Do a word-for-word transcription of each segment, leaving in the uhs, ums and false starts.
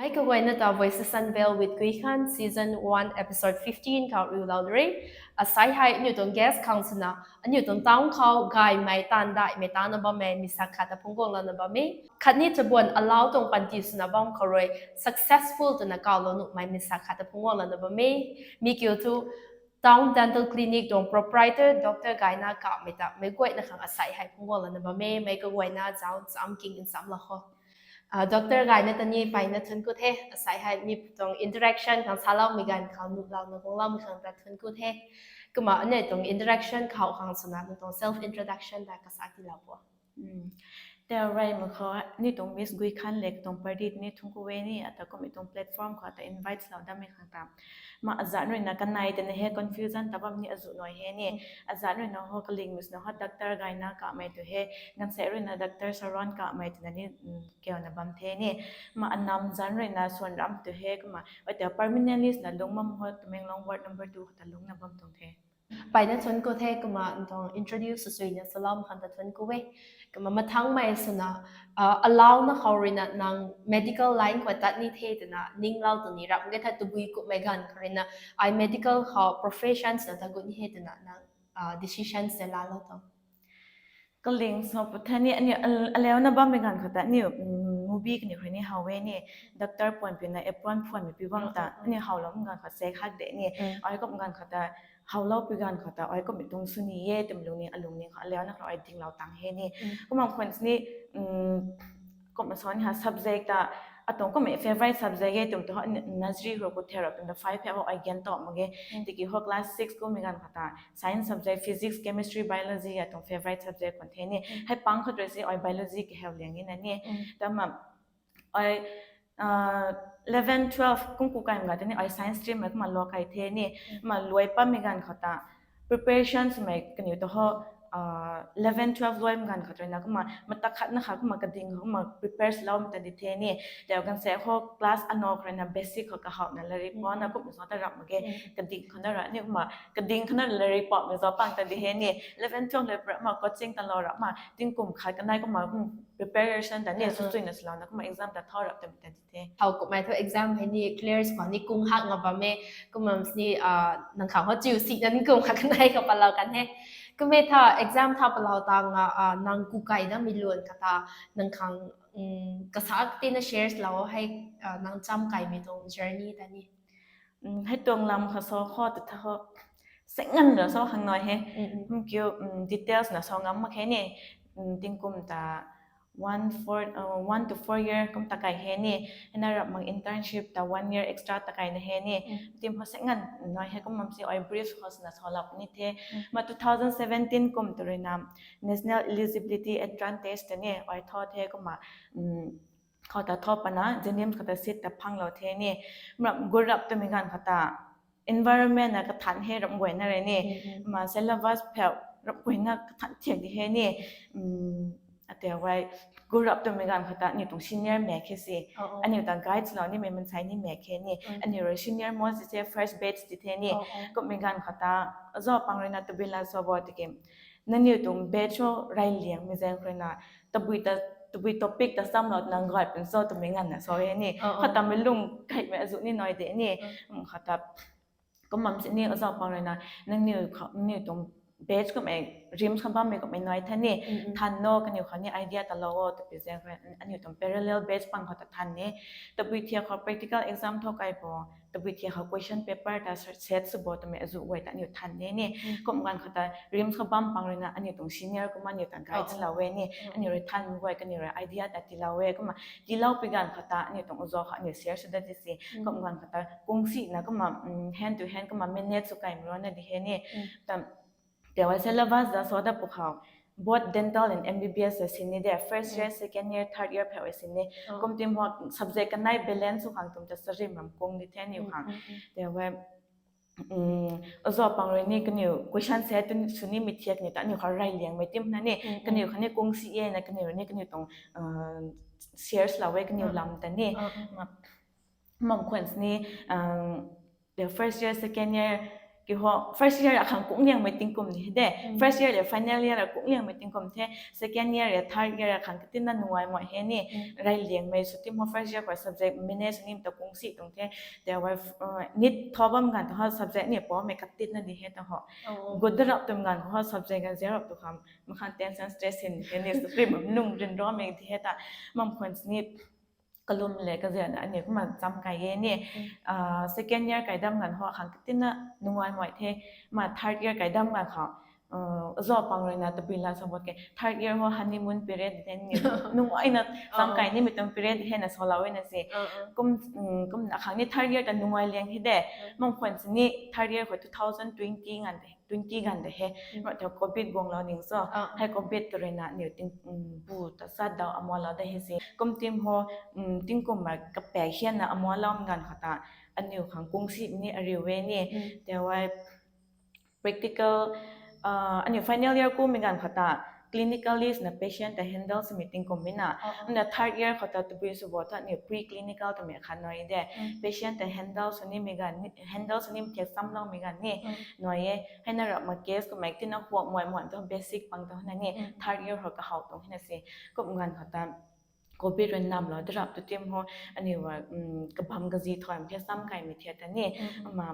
Hei kaguayna ta Voices Unveiled with Guikhan season one episode fifteen khou riulou de re. Asai hei aniu tuang guest khang swna aniu tuang town khou gaymei taanv daihmei taanna bammei misak khat ta phungc guanglouna bam e. Khatni chabuan alau tuang panty swna bam khou rui successful twna kawlou nuhmei misak khat ta phungc guanglouna bam e. Mi kiu thu Town Dental Clinic tuang proprietor Doctor Gaina Kamei ta meic guayna khang asai hei phungc guanglouna bam e. Mei kaguayna zauc cham king nchamlou kho. Doctor Gaina ta ni peyna thuanc ku the, asai hei mi tuang interaction khang saloumei ganv khou nuhlouna guangloumei khang ta thuanc ku the. Kumna aniu tuang interaction khou khang swna nang tuang self introduction ta kasa tiilou bo. Tau reymei khou ni tuang Miss Guikhan le katuang party ni thuanc ku e ni, ata kummei tuang platform khou ta invite lou dammei khang ta. Ma azanc ruina kanei tana hei confusion ta bam ni azuh nai hei ni. Azanc ruina ho kalingmei swna ho Doctor Gaina Kamei tu hei, ganvsaekc ruina Doctor Saron Kamei twna ni kiuna bam the ni. Ma anam zanc ruina swan ram tu hei kumna, ata permanently swna lungc bam ho Tamenglong ward number two khou ta lungcna bam tuang the. Peyna thuanc ku the, kumna nang tuang introduce suina saloumei khang ta thuanc ku e. Kumna mathangmei swna, alauna khou ruina nang medical line khou tat ni the twna ninglou tu ni ram ge tha tabui kummei ganv khou ruina ai medical khou professions na ta gut ni he twna nang decisions tei laalou tuang. Kaling sw pu the ni, aniu alauna bammei ganv khou ta aniu movie kaniw khou ni how e ni, Doctor Puanpiu na Apron Phuanmei pi bam ta aniu howlou ganv khou se khak de ni, ai kum ganv khou ta howlou pi ganv khou ta ai kummei tuang sw ni e twmei lungning alungning khou alauna khou ai dinglou tang he ni. Kumna khwan ni, kum sa ni ha subject ta, atuang kummei favourite subject e twmei tu ho nursery khou khou the rap twmei ta five hei ho ai gan ta mak ge. Tiki ho class six kummei ganv khou ta science subject, physics, chemistry, biology atuang favourite subject khwan the ni. Hei pang khou rui si ai biology kahaw liang e na ni. Tama ai eleven, twelve kum ku kai ga ta ni ai science stream mei kumna lou kai the ni. Ma luai pammei ganv khou ta preparation swmei kaniw ta ho eleven, twelve luaimei ganv khou ruina kumna mata khatna kha kumna kading khou kumna prepare swloumei ta di the ni. Tau ganvsaekc ho class ano khou ruina basic khou kahowna lairik pana kummei sa ta rap mak ge. Kading khou na ra ni kumna kading khou na lairik pamei zau pang ta di he ni. Eleven, twelve le pra ma coaching ta lou rap ma tingkum khat kanei kumna preparation ta ni suina swlouna kumna exam ta thau rap twmei ta di the. How kummei thu exam hei ni clear sw ni kung hak nga bam e, kumna ni nang khang ho chiu si na ni kum hak kanei khou palou kan he. Kummei tha exam tha palou ta nga nang ku kai damei luan kata nang khang kasak tina share lou hei, nang cham kaimei tuang journey ta ni. Hei tuang lam khou sa kho ta tha ho seng nganv ra sa khang nai he. Kum kiu details na sa ngam mak khe ni. Tingkum ta one four, one to four year kum ta kai he ni. Hei na rap mak internship ta one year extra ta kai na he ni. Tim ho seng nganv nai he kum mam si ai brief khou swna sa lou ni the. Ma two thousand seventeen kum tu ruina National Eligibility Entrance Test ta ni ai tha the kumna khou ta tha pana JNIMS khou ta seat ta phanglou the ni. Rap gurap twmei ganv khou ta environment na kathan he rap guayna re ni. Ma syllabus pheu rap guayna kathan thiak di he ni. Ate wai gurap twmei ganv khou ta aniu tuang senior mak khe si. Aniu ta guide lou nimei mansei ni mak khe ni. Aniu rui senior most se first batch di the ni. Kummei ganv khou ta aza pang ruina tabui la sa bo tiki nangniu tuang batch o rai liangmei zaeng khou ruina tabui ta, tabui topic ta samlou nang guide pun sa twmei nganvna sa e ni. Khou ta mei lung kaimei azuh ni nai de ni. Khou ta kum mam si ni aza pang ruina nangniu tuang batch kummei RIMS khou bammei kummei nai tha ni. Than no kaniw khou ni idea ta lou o twpui zaeng khou aniu tuang parallel batch pang khou ta than ni. Tabui thiak khou practical exam tho kai bo, tabui thiak khou question paper ta set sw bo twmei azuh guay ta aniu than ni ni. Kum ganv khou ta RIMS khou bam pang ruina aniu tuang senior kumna aniu ta guide lou e ni. Aniu rui than guay kaniw rui idea ta tiilou e kumna tiilou pi ganv khou ta aniu tuang aza khou aniu share sw dat di si. Kum ganv khou ta kung sina kumna hand to hand kumna manage sw kaimei rana di he ni. Tau syllabus da sa da pu khou both dental and MBBS ta sin ni de, first year, second year, third year pheu e sin ni. Kum tim ho subject kanei balance sw khang tum ta sarim ram kung di the aniu khang. Tau aza pang rui ni kaniw question set tu sw nimei thiak ni ta aniu khou rai liangmei tim na ni kaniw khou ni kung si e na kaniw rui ni kaniw tuang share lou e kaniw lam ta ni. Mam khwan ni the first year, second year Ki ho first year akhang kung liangmei tingkum ni de. First year le final year a kung liangmei tingkum the. Second year le third year akhang katina nungai mai he ni. Rai liangmei sw tim ho first year khou subject mine sw nim ta kung si tuang the. Te wai nit tho bam ganv tu ho subject ni po mei katina di he ta ho. Gudarap tum ganv ho subject ga zerap tu kham makhan tension stress hin he ni sw tim nung rin ro mei di he ta. Mam khwan ni kalum le kazian ani kumna cham kai e ni. Second year kai dam ganv ho khang katina nungai mai the. Ma third year kai dam ganv khou zo pang rui na tabui la sa bot ke third year ho honeymoon period the ni nungai na cham kai ni mi tuang period he na solo na se. Kum kum na khang ni third year ta nungai liang he de. Mam khwan ni third year khou two thousand twenty ngan de twenty ganv de he. Ro the covid guang lo ding so. Hei covid tu rui na niu ting bu ta sat dau amo lo de he se. Kum tim ho tingkum ma kapak hian na amo lo ganv khou ta aniu khang kung si ni ariu e ni. Te wai practical aniu final year kumei ganv khou ta clinically na patient ta handle simi tingkum mi na. Mna third year khou ta tabui sw bo ta aniu preclinical twmei khan nai de. Patient ta handle sw nimei ganv handle sw nim thiak samloumei ganv ni nai e. Hei na rap ma case kummei tina huak moi moi tu basic pang tu na ni third year khou kahau tuang hina se. Kum ganv khou ta covid rui namlou de rap tu tim ho aniu kabam kazi thoimei thiak sam kaimei thiak ta ni. Ama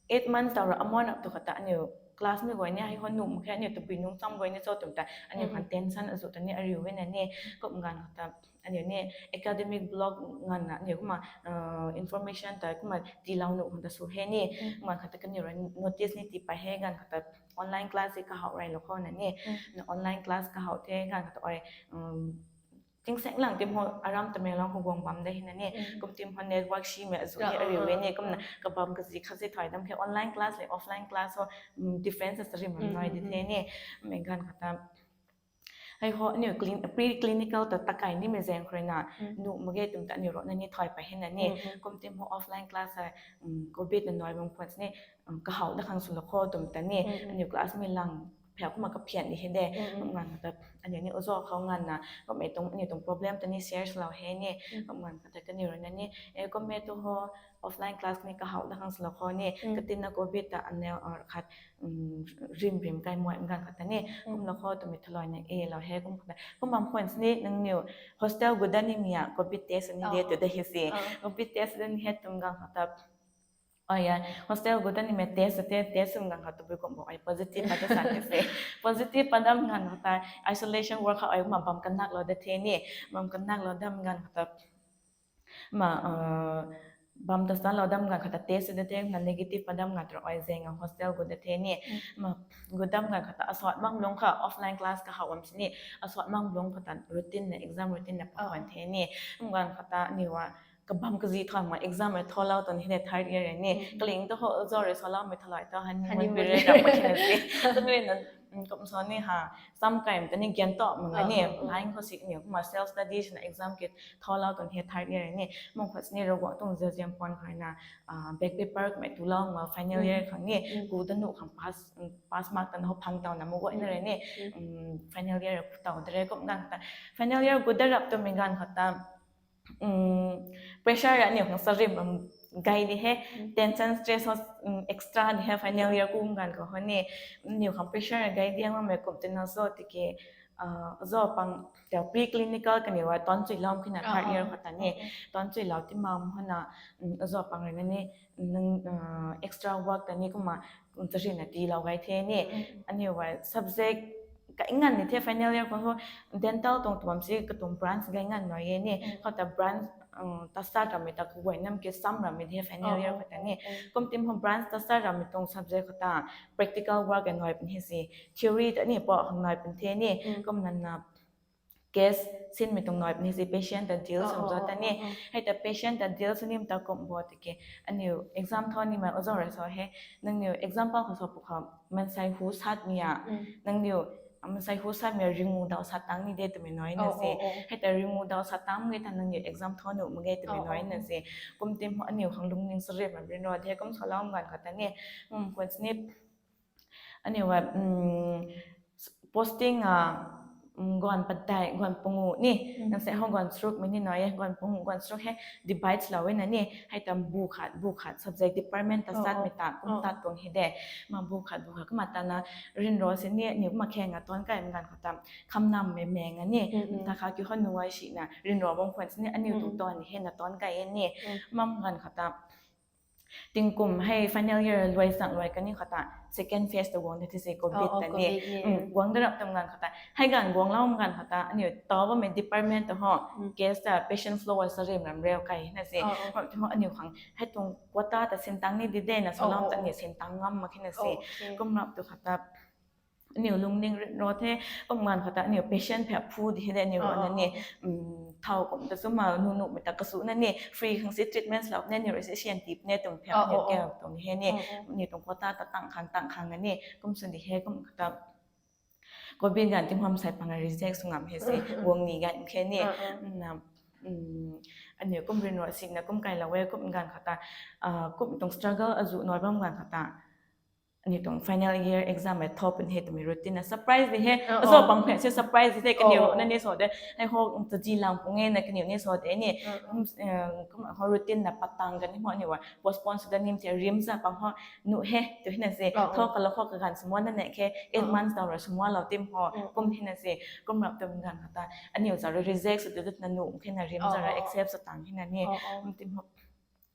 eight months tau ra amo na tu khou ta aniu class mei guay ni hei ho nuh mak khe aniu tabui nung cham guay ni cho tum ta aniu khang tension azu ta ni ariu e na ni. Kum ganv khou ta aniu ni academic block nganv na aniu kumna information ta kumna tiilou nuh khang ta sw he ni. Kum ganv khou ta kaniw rui notice ni tii pay he ganv khou ta online class e kahau rey lou khou na ni. Na online class kahau the ganv khou ta ai tingsaeng lang tim ho aram Tamenglong khou guang bam de hina ni. Kum tim ho network simei azu ni ariu e ni kumna kabam kazi khat si thoi dam khe online class le offline class ho difference sa rim nai di the ni. Mei ganv khou ta hei ho aniu preclinical ta takai nimei zaeng khou rui na nuh mak ge tum ta aniu rui na ni thoi pay hina ni. Kum tim ho offline class hei covid na nai bam khwan ni kahau da khang sw lou khou tum ta ni aniu class mei lang phau kumna kaphian ni he de. Kum ganv khou ta aniu ni ozo khou nganv na kummei tuang aniu tuang problem ta ni share lou he ni. Kum ganv khou ta kaniw rui na ni kummei tu ho offline class ni kahau da khang sw lou khou ni katina covid ta aniu khat rim rim kai moi ganv khou ta ni kum lou khou twmei thaloi na e lou he. Kum khou ta kum bam khwan ni nangniw hostel gu dat nimei a covid test ni de tu da he se. Covid test dan he tum ganv khou ta ai hostel gu dat nimei test te test sw ganv khou tabui kum bo ai positive pat ta sa ni se. Positive pat dam ganv khou ta isolation ward khou ai kumna bam kanaklou da the ni. Bam kanaklou dam ganv khou ta ma bam ta salou dam ganv khou ta test da the na negative pat dam ganv tu ai zaeng a hostel gu dat the ni. Ma gu dam ganv khou ta asot mang lung khou offline class kahau bam sini asot mang lung khou ta routine na exam routine na pakwan the ni. Kum ganv khou ta aniu a kabam kazi thoi ma exam e tholou tuang hina third year ni kaling tu ho zo rui saloumei thaloi tu honeymoon period rap mak khe na se. Tanui na kum sa ni ha sam kaimei ta ni gyan to mak ni line khou sik ni kumna self study na exam ki tholou tuang he third year ni. Mung khou sini Ravguangc tuang zaziam puan khou na back paper kummei tulou ma final year khang ni ku da nuh khang pass mark ta na ho phang tau na mu guay na re ni. Final year ku tau de re kum ganv khou ta final year gu da rap twmei ganv khou ta pressure aniu khang sarim gay di he. Tension stress ho extra di he final year kum ganv khou ho ni. Aniu khang pressure gay di ngam mei kum tina zo tiki zo pang preclinical kaniw a ton chuilou kina third year khou ta ni ton chuilou ti mam ho na zo pang rui na ni extra work ta ni kumna charina tiilou gay the ni. Aniu a subject kai nganv ni the final year khou ho dental tuang tuam si katuang branch gay nganv nai e ni. Khou ta branch ta start rammei ta kaguay nam ki sam rammei the final year khou ta ni. Kum tim ho branch ta start rammei tuang subject khou ta practical work e nai puni he se. Theory ta ni po khang nai puni the ni. Kumna na case sinmei tuang nai puni se patient ta deal sw zo ta ni. Hei ta patient ta deal sw nim ta kum bo tiki aniu exam tho nimei ozo rui sa he. Nangniu example khou sa pwkhou mansei hu satmei a nangniu mansei hu satmei a ringu dau sat tang ni de twmei nai na se. Hei ta ringu dau sat tang ge ta nangniu exam tho nuh mak ge twmei nai na se. Kum tim ho aniu khang lungning sarim ram rin ro the kum salou ganv khou ta ni. Khwan ni aniu a posting a guan padeih, guan pangu ni, nang se hou guan sruk mei ni nai e, guan pangu, guan sruk hei divide lou e na ni, hei tam bu khat, bu khat subject department ta satmei ta kum tat tuang he de. Ma bu khat, bu khat kumna tana ryanra si ni, aniu kumna kheng a tan kaimei ganv khou ta, khamnam mei meng a ni, ta kha kiu hou nuai sina ryanra bam khwan si ni, aniu tuang tan ni hena tan kai e ni, mam ganv khou ta tingkum hei final year luai zang luai kani khou ta second phase ta guang de ti se covid ta ni. Guang da rap tam ganv khou ta, hei ganv guang lou ganv khou ta aniu taw bammei department ta ho, case ta patient flow a sarim ram reu kai na se. Ram ti ho aniu khang hei tuang quota ta sintang ni di de na, salom ta aniu sintang ngam mak khe na se. Kum rap tu khou ta aniu lungning ryanra the, kum ganv khou ta aniu patient phak phu di he de aniu na ni, thau kum ta suma nu numei ta kasu na ni free khang si treatments lou na ni rui si sian tip ne tuang phak aniu kau tuang he ni, aniu tuang quota ta tang khang tang khang a ni kum sw di he. Kum khou ta covid ganv ti hom sai pang reject sw ngam he se, guang ni ganv khe ni, na aniu kum ryanra sina kum kailou e. Kum ganv khou ta kum tuang struggle azu nai bam ganv khou ta aniu tuang final year exam e thop pun he twmei routine na surprise di he. Aso pang phe se surprise di the, kaniu na ni so de, hei ho taji lang pung e na kaniu ni so de ni, kum ho routine na patang kani ho aniu a postpone sw da nim the, rim za pang ho nu he tu hina se, tho kalou ho kaganv sw ma na ne khe, eight months daw ra sw ma lou tim ho kum hina se. Kum rap tam ganv khou ta aniu za rui reject sw tu na nu khe na rim za rui accept sw tang hina ni, tim ho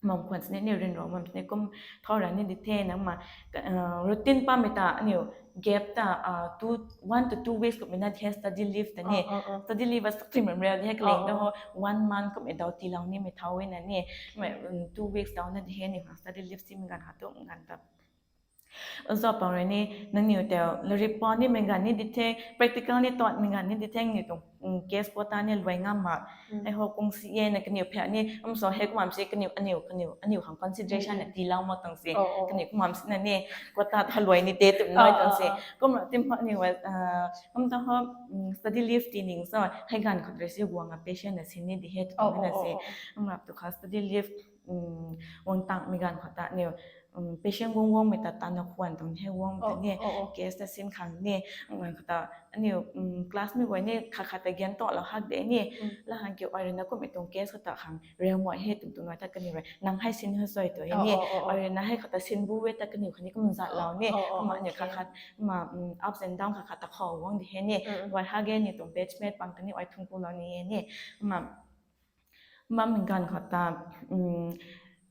mam khwan sini aniu ryanra mam sini kum thau ra ni di the na ma, routine pamei ta aniu gap ta two, one to two weeks kummei na the study leave ta ni. Study leave a sak tim ram reu di he, kaling ta ho one month kummei daw tiilou nimei thau e na ni, two weeks daw na di he aniu khang study leave simei ganv khou tu ganv ta azo pang rui ni nangniw tei larik pa nimei ganv ni di the, practical ni tatmei ganv ni di the, aniu tuang case quota ni luai ngam mak. Hei ho kung si e na kaniw phak ni kum so hei kumam si kaniw aniu, kaniw aniu khang consideration na tiilou mak tuang si, kaniw kumam si na ni quota tha luai ni te tu nai tuang si. Kum rap tim ho aniu kum ta ho study leave ti ning so hei ganv khou rui si guang a patient na sin ni di he tu na se. Kum rap tu kha study leave guang tangmei ganv khou ta aniu patient guang guangmei ta tana khwan tuang he guang ta ni, case ta sin khang ni, ganv khou ta aniu class mei guay ni khat khat ta gan talou hak de ni, la khang kiu ai rui na kummei tuang case khou ta khang reu mai he tum tu nai ta kaniw rui nang hei sin ha soi tu he ni, ai rui na hei khou ta sin bu e ta kaniw khang ni kum zatlou ni, kumna aniu khat khat kumna ups and down khat khat ta khou guang di he ni, guay ha ge ni tuang batchmate pang ta ni ai thung kulou ni e ni, kumna bammei ganv khou ta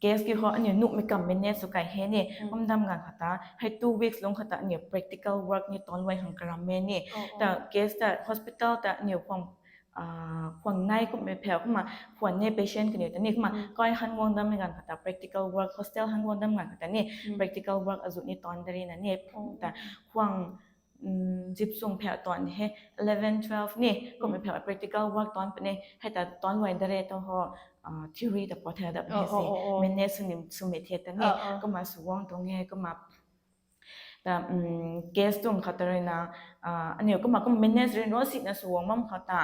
case ki ho aniu nuhmei kam manage sw kai he ni, kum dam ganv khou ta hei two weeks lung khou ta aniu practical work ni tan luai khang karam e ni. Ta case ta hospital ta aniu khwang khwang nai kummei phak kumna khwan ni patient kaniw ta ni kumna kai han guang dammei ganv khou ta practical work, hostel han guang dam ganv khou ta ni practical work azu ni tan dari na ni, ta khwang zip sung phak tan di he, eleven, twelve ni kummei phak practical work tan puni, hei ta tan luai dare ta ho theory ta pau the da he se, manage sw nim swmei the ta ni, kumna sw guang tuang e. Kumna ta case tuang khou ta rui na aniu kumna kum manage ryanra sina sw guang bam khou ta,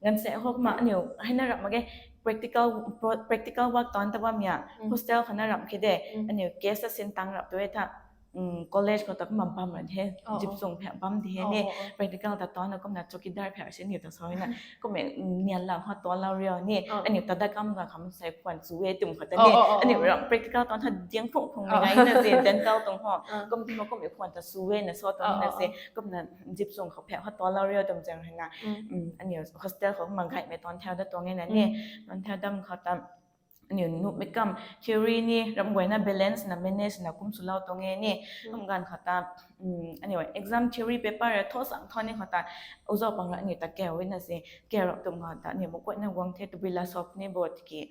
ganv se ho kumna aniu hei na rap mak ge, practical work tan ta bammei a hostel khou na rap khe de, aniu case ta sin tang rap tu e tha college khou ta kumna bam ra he, zip sung phak bam di he ni, practical ta tan na kumna chowkidar phak si aniu ta sa na, kummei nian lam ho tan lou riu ni, aniu ta da kam ganv khou sai khwan sw e tum khou ta ni, aniu ram practical tan tha diang phung phungmei nai na se, dental tuang ho, kum ti ma kummei khwan ta sw e na sa tuang na se, kumna zip sung khou phak ho tan lou riu tum zaeng hei na, aniu hostel khou kumna gaymei tan thau da tuang e na ni, tan thau dam khou ta aniu nuhmei kam theory ni ram guayna balance na manage na kum swlou tuang e ni, kum ganv khou ta aniu exam theory paper ra tho sang tho ni khou ta, azo pang ra aniu ta kau e na se, kau rap tum khou ta aniu makuayna guang the, tabui la sop ni bo tiki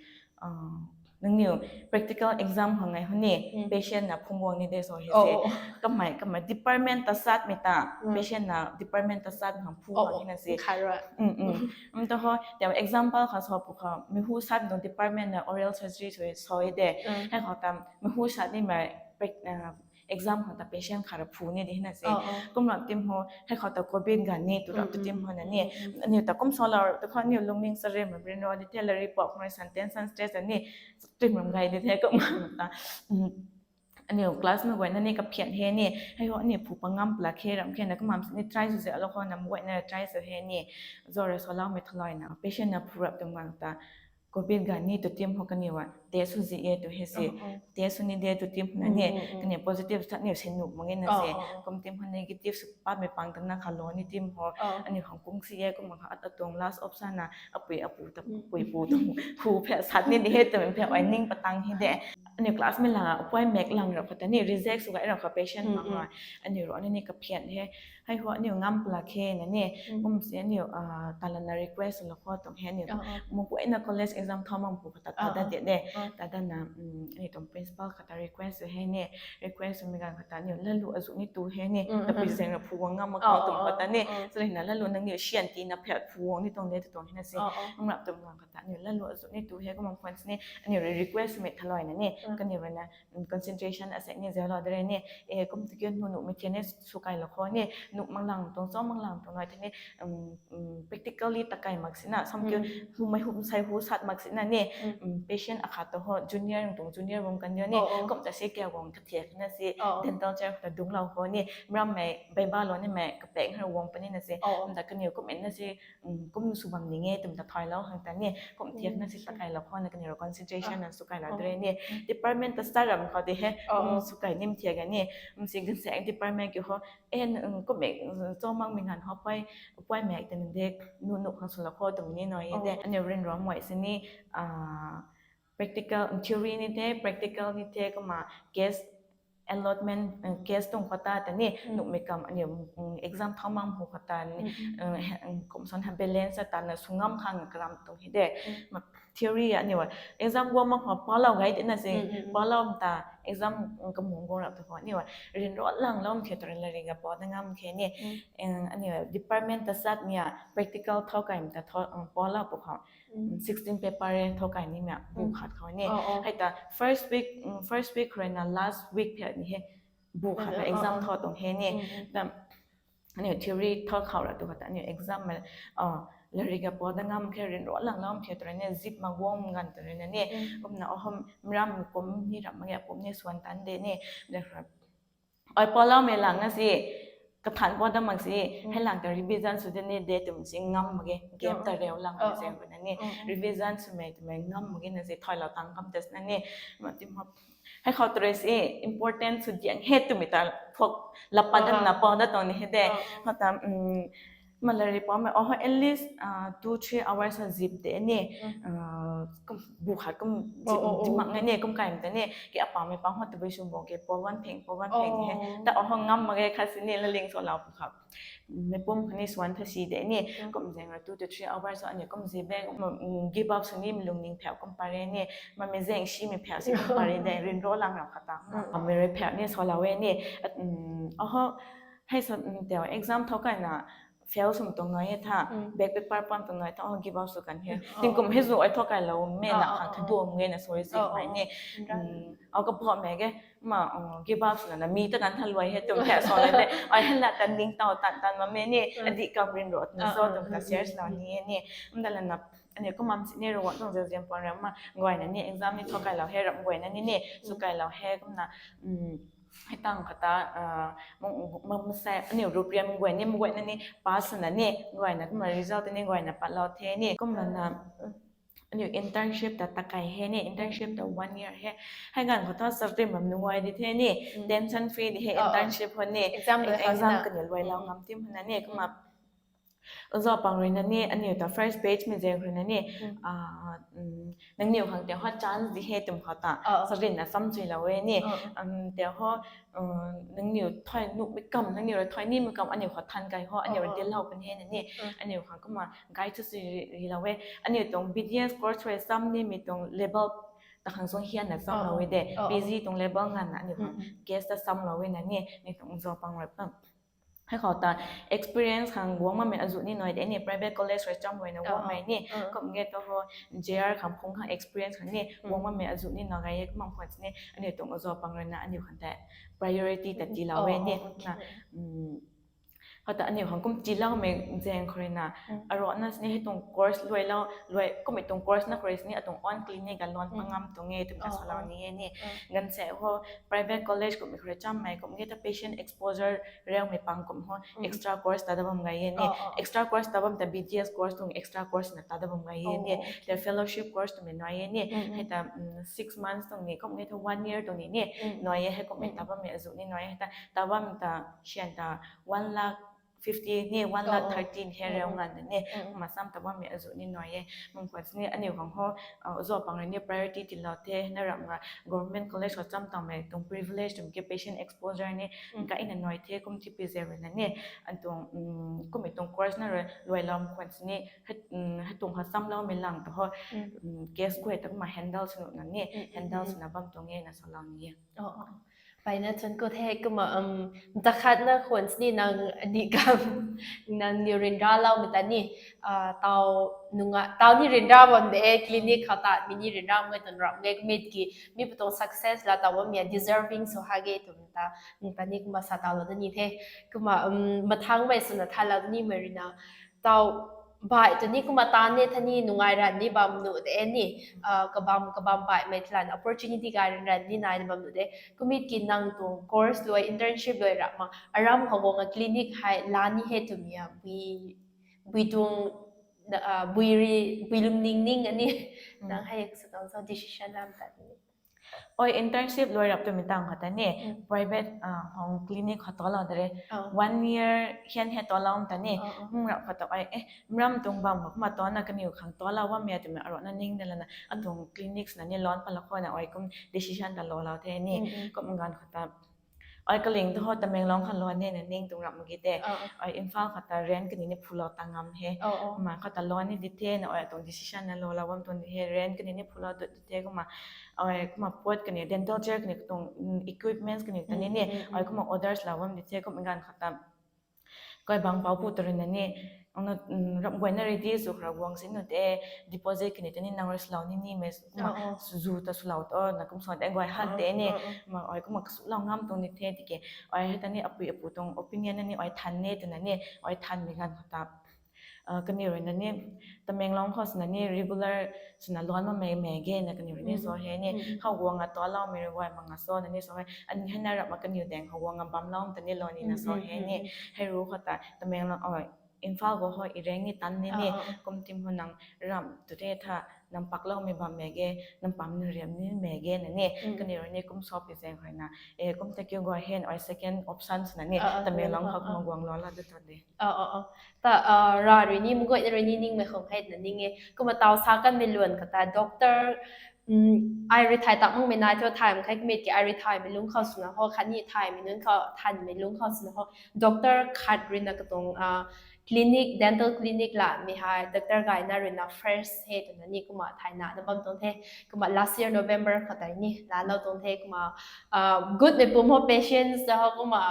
nangniw practical exam khang ngai hou ni, patient na phung guang ni de sa he se, kamei kamei department ta satmei ta, patient na department ta sat khang phu khang ni na se, kum ta ho ta example khou sa pu khou meihu sat tuang department na oral surgery sw sa e de, hei khou ta meihu sat nimei exam khou ta patient khat ra phu ni di na se. Kum rap tim ho hei khou ta covid ganv ni tu rap tu tim ho na ni, aniu ta kum salou tu khou aniu lungning charem ryanra di the, larik pau khang rui sentence stress ni tim ram gay di the, kum ta Aniu class mei guayna ni kaphian he ni, hei ho aniu phu pangam pla khe ram khe na kumam sini try sw ze alo khou na mei guayna try sw he ni, zora saloumei thaloina patient na phu rap tum gang ta, covid ga ni tu tim ho kaniw a test sw zi e tu he si, test sw ni de tu tim na ni, kaniw positive ta niw se nuh mak e na se, kum tim ho negative sw patmei pang ta na khalo ni tim ho, aniu khang kung si e kumna kha atuang last option na apui apu ta pui pu tu hu phe sat ni di he tu phe ai ning patang he de. Aniu class mei la puai mek lang rap kha ta ni reject sw gay rap kha patient mak ha, aniu ro ni ni kaphian he, hei ho aniu ngam pla khe na ni, kum si aniu talana request sw la kho tuang he aniu, mei guayna college exam thau mak pu kha ta ta da de de, ta da na, aniu tuang principal kha ta request sw he ni, request swmei ganv kha ta aniu lalu azu ni tu he ni, ta pui zeng ra phu guang ngam mak khou tuang kha ta ni, sari na lalu nangniw sian tina phe phu guang ni tuang de tu tuang he na se, ngam rap tum gang kha ta aniu lalu azu ni tu he kumna phone sini aniu request swmei thaloina ni, kaniw rui na concentration asek ni zalou de re ni, e kum tu kiu nu nuhmei the ni sw kai la kho ni, nuh mak lang tuang cho mak lang tuang nai the ni, practically ta kai mak sina sam kiu, humei hum sai hu sat mak sina ni, patient akhat tu ho junior tuang junior bam kan ni, kum ta se kiu guang kathiak na se, dental chair ta dunglou kho ni, mrammei beiba lou nimei kapeng hei guang puni na se, kum ta kaniw kum na se, kum sw bam ning e tum ta thaylou hang ta ni, kum thiak na se ta kai la kho na kaniw ro concentration na sw kai la de re ni, department ta star ram khou de he, kum sw kai nim thiak a ni, kum si ganvsaekc department kiu ho, e, kum e, cho makmei nganv ho puai, puai mek ta ni de, nu nuh khang sw la kho tum ni nai e de, aniu rin ram guay sini, practical, theory ni the, practical ni the, kumna case allotment, case tuang khou ta ta ni, nuhmei kam aniu exam thau mak hu khou ta ni, kum son ha balance ta na sw ngam khang karam tuang he de. Theory aniu exam guang mak khou palou gay de na se, palou ta exam kamung guang rap tu khou aniu rin ro lang lou khe tu rin lari ga pa da ngam khe ni, aniu department ta sat ni a practical thau kai ta palou pu khou, sixteen paper e thau kai nimei bu khat khou ni, hei ta first week, first week rui na last week phe ni he, bu khat na exam thau tuang he ni, ta aniu theory thau khou ra tu kha ta aniu exam mei, lari ga pa da ngam khe rin ro lang lou khe tu rui ni zip ma guang ganv tu rui na ni, kumna aho mram kum ni ram mak ge pum ni swan tan de ni, ai paloumei lang na se, kathan pa da mak se, hei lang ta revision sw de ni de tum si ngam mak ge, gap ta reu lang mak se na ni, revision swmei twmei ngam mak ge na se thaylou tang kam test na ni, ma tim ho, hei khou tu rui se important sw diang he twmei ta phok lapa da na pa da tuang ni he de, khou ta, malari pamei aho at least two three hours a zip de ni, bu khat kum zip mak ngai ni kum kai ta ni ki apamei pang ho tabui sw bo ke pa wan pheng pa wan pheng he, ta aho ngam mak ge khat sini laling sw lau pu kha, mei pum kha ni swan tha si de ni, kum zeng ra two to three hours aniu kum zip e, give up sw nimei lungning pheu kum pare ni, mamei zeng simei pheu si kum pare de rin ro lang ra kha ta, mei rui pheu ni sw lau e ni, aho, hei sa, teu exam thau kai na fail swm tuang nai e tha, back paper pam tuang nai tha, give up sw kan he, tingkum hei zu ai thau kai lou mei na khang tha duam nge na sw e si mei ni, au ka phamei ge, ma, give up swna na mi ta kan tha luai he tum phe sw le de, ai hei la ta ning tau tan tan mamei ni, adih kam rin ro na sw tum ta share lou ni e ni, mda la na, aniu kumam sini ro tuang zeu ziam pang ra ma guayna ni exam ni thau kai lou he ram guayna ni ni sw kai lou he kumna, hei tang kha ta, masei aniu rupriam guay ni mei guayna ni pass na ni guayna kumna result ni guayna patlou the ni kumna na, aniu internship ta takai he ni, internship ta one year he, hei ganv khou ta sabrim ram nuai di the ni, tension free di he internship ho ni, exam kaniw luailou ngam tim hana ni kumna, oza pang rui na ni aniu ta first batch mei zeng rui na ni, nangniw khang teu ho chance di he tum khou ta, sarinna samchuilou e ni, teu ho, nangniw thai nuhmei kam nangniw rui thai nimei kam aniu khou than kai ho aniu rui dilou kan he na ni, aniu khang kumna guide sw rilou e, aniu tuang B D S course rui sam nimei tuang level ta khang sung hianna chamlou e de, P G tuang level nganvna aniu khang case ta samlou e na ni, ni tuang oza pang rui pa hei khou ta experience khang guang mamei azu ni nai de ni, private college rui cham rui na guangmei ni, kum ge tu ho J R khang phung khang experience khang ni guang mamei azu ni na gay e kumna phone ni aniu tuang oza pang rui na aniu khang ta priority ta tiilou e ni, na Hata aniu khang kum tiiloumei zaeng khou rui na, arana sini hei tuang course luailou, luai, kummei tuang course na khou rui sini atuang own clinic a lan pangam tuang e twmei ta salou ni e ni. Ganv se ho private college kummei khou rui chammei kum ge ta patient exposure reumei pang kum ho extra course ta da bam gay e ni. Extra course ta bam ta B D S course tuang extra course na ta da bam gay e ni. Te fellowship course twmei nai e ni. Hei ta six months tuang ni kum ge ta one year tuang ni ni. Nai e hei kummei ta bammei azuh ni nai e hei ta ta bam ta sian ta one lakh fifty ni one lakh thirteen hei reu ngan de ni. Masam ta bammei azuh ni nai e. Mung khwan sini aniu khang ho, zo pang rui ni priority tiilou the na ram ga government college khou cham tangmei tuang privilege twmei ki patient exposure ni gayna nai the kum tipi ze rui na ni. Atuang kummei tuang course na rui luailou khwan sini hei tuang khou chamloumei lang ta ho case guay ta kumna handle sw na ni, handle swna bam tuang e na salou ni e. Mpeyna thuanc ku the kumna, ta khatna khwan sini nang ni kam, nang niw ryanraloumei ta ni, tau nunga tau ni ryanra bam de clinic khou ta mi ni ryanra mei tuang ram ge kummei ki mi pu tuang success la tau bammei deserving sw ha ge twmei ta, ta ni kumna sa taulou da ni the. Kumna mathangmei swna thaylou da nimei rui na tau baih tu ni kumna tan ni tha ni nungai ran ni bam nuh de ni, kabam kabam baihmei thalan opportunity gay ran ran ni nai bam nuh de. Kummei ki nang tuang course luai internship luai rap ma aram khou guang a clinic hei la ni he twmei a bui, bui tuang, bui ri, bui lungning ning a ni nang hei sa tang sa decision lam ta ni. Oi, internship luai rap twmei tang khou ta ni private hong clinic khou tualou de re. One year hian hei tualou ta ni. Rap khou ta ai e mram tuang bam khou kumna tuana kaniw khang tualou bammei twmei arana ning de lana atuang clinics na ni lan palak khou na ai kum decision ta loulou the ni. Kum ganv khou ta ai kaling tu ho Tamenglong khou luan ni na ning tuang rap mak ge te. Ai Imphal khou ta rent kani ni phulou ta ngam he. Kumna khou ta luan ni di the na ai atuang decision na loulou bam tuang di he rent kani ni phulou dut di the kumna ai kumna pot kani dental chair kani tuang equipments kani ta ni ni ai kumna orders lou bam di the kum ganv khou ta kai bang pau pu ta rui na ni, ramh guayna ready sw khou rui guang sini nu te, deposit kani ta ni nang rui swlou ni nimei, kumna zu ta swlou ta na kum sa de guay han te ni, ma ai kumna kasulou ngam tuang ni the tiki, ai hei ta ni apui apu tuang opinion na ni ai than ni twna ni ai thanmei ganv khou ta kaniw rui na ni Tamenglong khou swna ni regular swna luan mamei mei ge na kaniw rui ni sa he ni khou guang a tualoumei rui guay mak nga sa na ni sa he, ani hei na rap ma kaniw daeng khou guang a bamlou ta ni lou ni na sa he ni, hei ru khou ta Tamenglong Imphal khou ho ireng ni tan ni ni, kum tim ho nang ramh tu the tha, nang pakloumei bammei ge, nang pam ni riam nimei ge na ni kaniw rui ni kum sa pi zaeng khou na, e kum ta kiu guay he na ai second option swna ni Tamenglong khou kumna guang lou la du ta de. Ta ra rui ni mguayna rui ni ningmei khang hei na ning e kumna tau sa kanmei luan khou ta doctor ai rui thay tak makmei nai thu thay mak khe kummei ki ai rui thaymei lungc khou swna ho khatni thaymei nunc khou thanmei lungc khou swna ho doctor khat rui na katuang clinic, dental clinic lamei hei doctor gayna rui na first he twna ni kumna thayna na bam tuang the. Kumna last year November khou tei ni laalou tuang the kumna gutmei pum ho patients ta ho kumna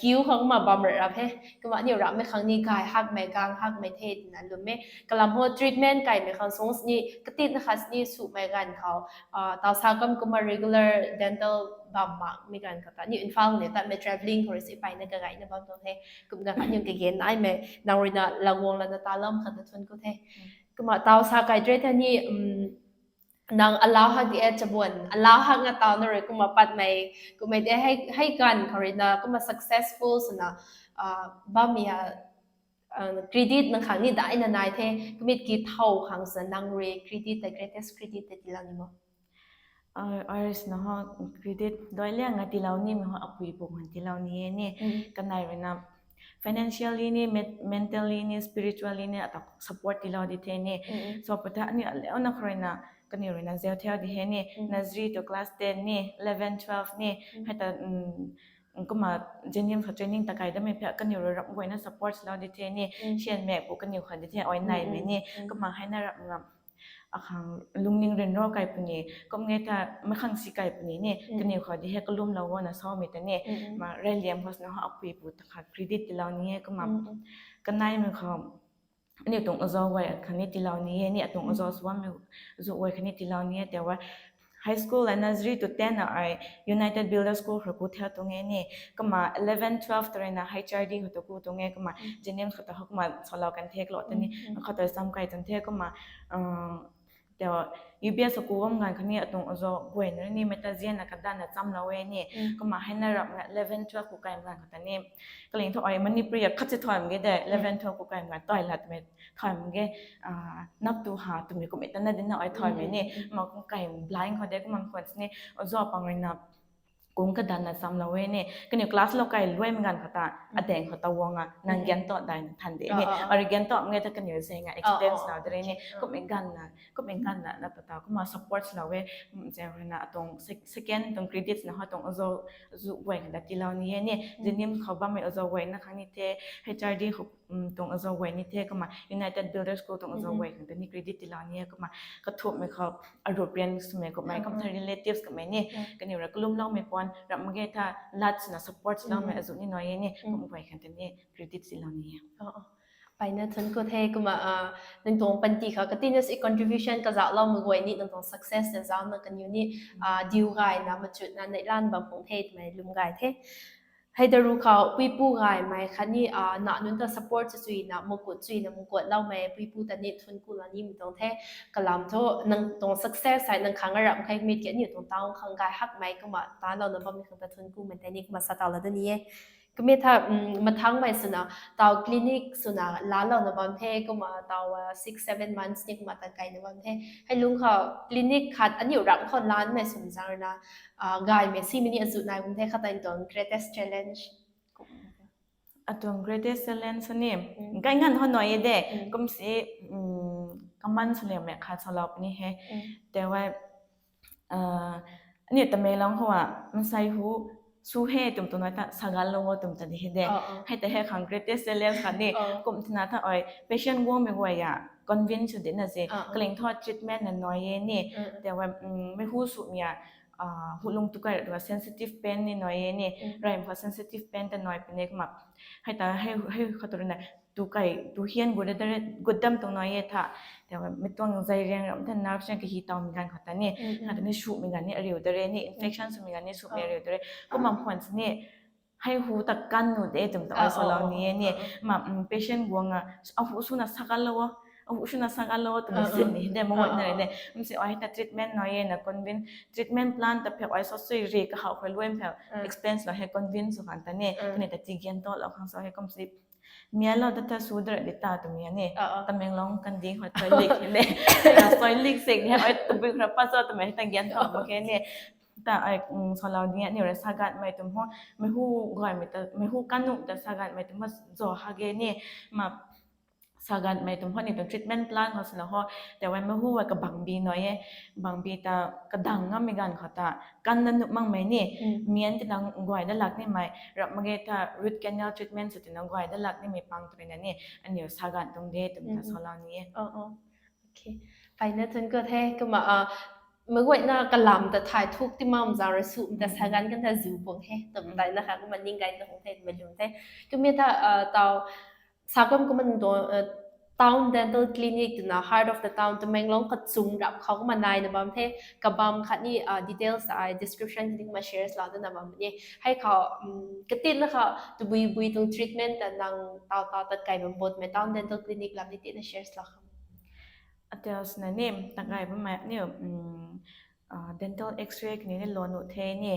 queue khou kumna bam rap rap he. Kumna aniu ramhmei khang ni gay hakmei gang hakmei the twna lwm e. Kalam ho treatment kaimei khang sung sini katitna khat sini sumei ganv khou tau sa kam kumna regular dental bam makmei ganv khou ta aniu Imphal ni tatmei travelling khou rui si peyna kagayna bam tuang the. Kumna aniu kagen naimei nang rui na laguang lana talou khang ta thuanc ku the. Kumna tau sa kai tre tha ni nang alau hak di e chabuan alau hak na tau na rui kumna patmei kummei de hei ganv khou rui na kumna successful swna bammei a credit nang khang ni daina nai the kummei ki thow khang swna nang rui credit ta greatest credit ta tiilou ni mo? Ai rui swna ho credit dai liang a tiilou nimei ho apui pu khang tiilou ni e ni. Kanei rui na financially ni, mentally ni, spiritually ni ata support tiilou di the ni. So pata aniu aleuna khou rui na kaniw rui na zau thau di he ni, nursery to class ten ni, eleven, twelve ni, hei ta kumna J N M khou training ta kai damei pha kaniw rui ramh guayna support lou di the ni, sianmei pu kaniw khang di the ai naimei ni, kumna hei na ramh ngam akhang lungning ryanra kai puni, kum nge tha makhang si kai puni ni, kaniw khou di he kalumlou guangna samei ta ni, ma reyliam khou swna ho apui pu ta kha credit tiilou ni e kumna, kaneimei khou aniu tuang azau guay khang ni tiilou ni e ni, atuang azau sw bammei zu guay khang ni tiilou ni e, tei wa high school a nursery to ten a ai United Builder School khou ku the tuang e ni. Kumna eleven, twelve ta rui na H R D khou ta ku tuang e, kumna JNIMS khou ta kumna salou kan the klo tei ni. Khou ta cham kai tuang the kumna, uh, tei U B S khou ku bam ganv khou ni atuang azo guay na ni mei ta zianna kadanna chamlou e ni. Kumna hei na rap na eleven, twelve ku kai ganv khou ta ni. Kaling thu ai Manipuri a khat si thoim ge de, eleven, twelve ku kai ganv tei lat mei thoim ge, ah, nap tu ha twmei kummei ta na din na ai thoimei ni. Ma kum kai blind khou de kumna khwan ni azo pang rui na kung kadanna chamlou e ni. Kaniw class lou kai luai mei ganv khou ta, adeng khou ta wang a, nang gan to dai na than de ni. Ari gan to mei ta kaniw zeng a experience lou de re ni. Kummei ganv na, kummei ganv na, na ta ta, kumna support lou e, mm, zeng rui na atuang sec-, second tuang credits na ho tuang azo, zu guay khang ta tiilou ni e ni. JNIMS khou bammei azo guay na khang ni the, H R D khou, mm, tuang azo guay ni the, kumna United Builder School tuang azo guay khang ta ni credit tiilou ni e, kumna kathumhmei khou Arupian swmei kummei, kum tha relatives kummei ni, kaniw ra kalumloumei puan, ram mak ge tha lat swna support loumei azu ni nai e ni, kum guay khang ta ni credit tiilou ni e. Mpeyna thuanc ku the, kumna, ah, nang tuang panty khou katina si contribution kazauhlou mak guay ni, nang tuang success na zauc na kaniw ni, ah, diu gayna, machutna, neihlan bam pung the twmei lwm gay the. Hei daru khou puipu gaymei khatni, ah, na nunc ta support chuina, mukut chuina, mukut loumei puipu ta ni thuanc ku la nimei tuang the. Kalam thu nang tuang success hei nang khang aram khe mit ke ni tuang town khang gay hakmei kumna talouna bammei khang ta thuanc kumei tei ni kumna sa tau la da ni e. Kumna tha, mm, mathangmei swna, tau clinic swna lalouna bam the, kumna tau, ah, six, seven months ni kumna ta kaina bam the. Hei lungc khou clinic khat aniu ram khou lanmei swna zang rui na, ah, gaymei simei ni azu nai bam the, khat ta nang tuang greatest challenge. Atuang greatest challenge ni, gay nganv hou nai e de, kum si, mm, kaman swliammei khat salou puni he. Tei wai, ah, aniu Tamenglong khou a, mansei hu, sw he twm tuang nai ta, saganlou o twm ta di he de. Hei ta hei khang greatest challenge khat ni, kum tina tha ai, patient guangmei guay a, convince sw dina se, kaling thu treatment na nai e ni, tei wai, mm, mei hu swmei a, ah, hulung tu kai ra sensitive pain ni nai e ni, ram khou sensitive pain ta nai puni kumna. Hei ta hei, hei khou tu rui na, tu kai, tu hian gu de, de, gutdam tuang nai e tha. Tei wai, mei tuang zai riang ram ta nerves riang kahi tawmei ganv khou ta ni, na ta ni swmei ganv ni ariu de re ni, infection swmei ganv ni swmei ariu de re. Kumna khwan si ni, hei hu ta kan nu de twm ta ai salou ni e ni. Ma, mm, patient guang a, ahu swna saganlou o, ahu swna saganlou o twmei sin ni de, ma guay na re de. Kum si ai ta treatment nai e na convince, treatment plan ta phek ai sa sui ri kahou khou luai phek explain swlou he convince sw khang ta ni, kaniw ta tigyan talou khang sa he kum si mialou ta tha sw de ra di ta twmei ni. Tamenglong kandih khou toilet he le. Toilet sing he, ai tabui khra pa sa twmei ta gyan tha mak khe ni. Ta ai, mm, salou ni aniu ra saganmei twm ho, mei hu gaymei ta, mei hu kan nu ta saganmei twm ho zo ha ge ni. Ma saganmei twm ho ni tuang treatment plan khou swna ho, tei wai mei hu wai kabangbi nai e, bangbi ta kadang ngammei ganv khou ta, kan na nuh makmei ni, mian tina guay da lak nimei, ram mak ge tha root canal treatment sw tina guay da lak nimei pang tu rui na ni, aniu sagan tuang de twm ta salou ni e. Mpeyna thuanc ku the, kumna, ah, mei guay na kalam ta thay thuk ti mam zang ra sw ta sagan kan ta zu pung he twm tei na kha kumna ning gay na hung the, mei lwm the. Kumna tha, ah, tau, sa kum kumna nang tuang, ah, town dental clinic twna heart of the town Tamenglong kachung rap khou kumna naina bam the, kabam khatni, ah, details ai description khatni kumna share lou dana bam ni. Hei khou, mm, katina kha tabui bui tuang treatment ta nang tau tau tat kai bam botmei town dental clinic lam ni tina share lou kham. Atias na ni, ta kai bammei ni, mm, ah, dental X-ray kaniw ni lou nuh the ni,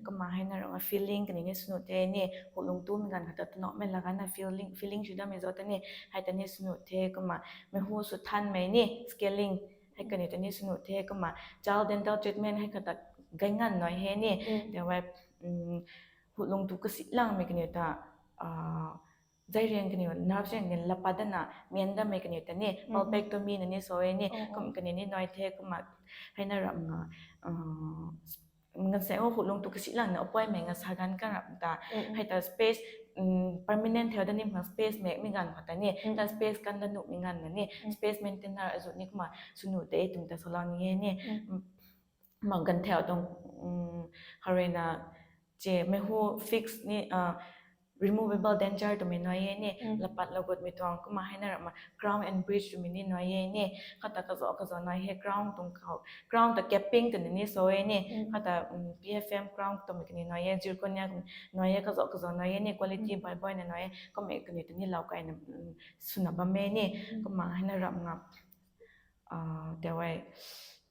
kumna hei na rong a filling kaniw ni sw nuh the ni, hulung tumei ganv khou ta tanamei lagana filling, filling sw dammei zo ta ni, hei ta ni sw nuh the, kumna mei hu sw thanmei ni, scaling, hei kaniw ta ni sw nuh the, kumna gel dental treatment hei khat ta gay nganv nai he ni, tei wai, mm, hulung tu kasi langmei kaniw ta, ah, zai riang kaniw, nerves riang kaniw lapa dana, mian dammei kaniw ta ni, pulpectomy na ni sa e ni, kum kaniw ni nai the, kumna hei na ram nga, ah, ngan se o hulung tu kasi langna appointment nga sagan kan rap ta, hei ta space, mm, permanent theu da nim khang space mekmei ganv khou ta ni, ta space kan da nuhmei ganv na ni, space maintainer azu ni kumna sw nuh de twm ta salou ni e ni, mm, ma ganv theu tuang, mm, harui na, che mei hu fix ni, ah, removable denture twmei nai e ni, lapat lagut mei tuang kumna hei na ramna crown and bridge twmei ni nai e ni, kata kazo kazo nai he crown tuang khou, crown ta capping twna ni so e ni, kata P F M crown twmei kani nai e, zirconia nai e, kazo kazo nai e ni, quality bai bai na nai e, kummei kani tu ni lau kaina swna bam e ni, kumna hei na ramna tawai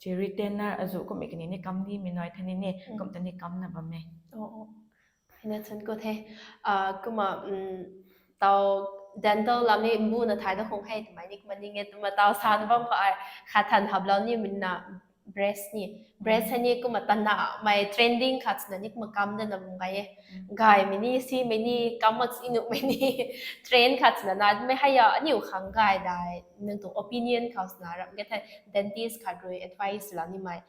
chi retainer azu kummei kani ni kam ni mi nai thani ni, kum ta ni kam na bam e. Hei na chun ko the. Kumna tau dental lam ni mbu na thai da khung hei twmei ni kumna ni nge twna tau sa na bam kha ai khat than hap lau ni min na breast ni. Breast hei ni kumna tana mei trending khat na ni kumna kam da na bam gay e. Gaymei ni, simei ni, kam mak si nuhmei ni, trend khat na na mei hei a aniu khang gay dai nang tuang opinion khou na ram ge the dentist khat rui advice la ni mei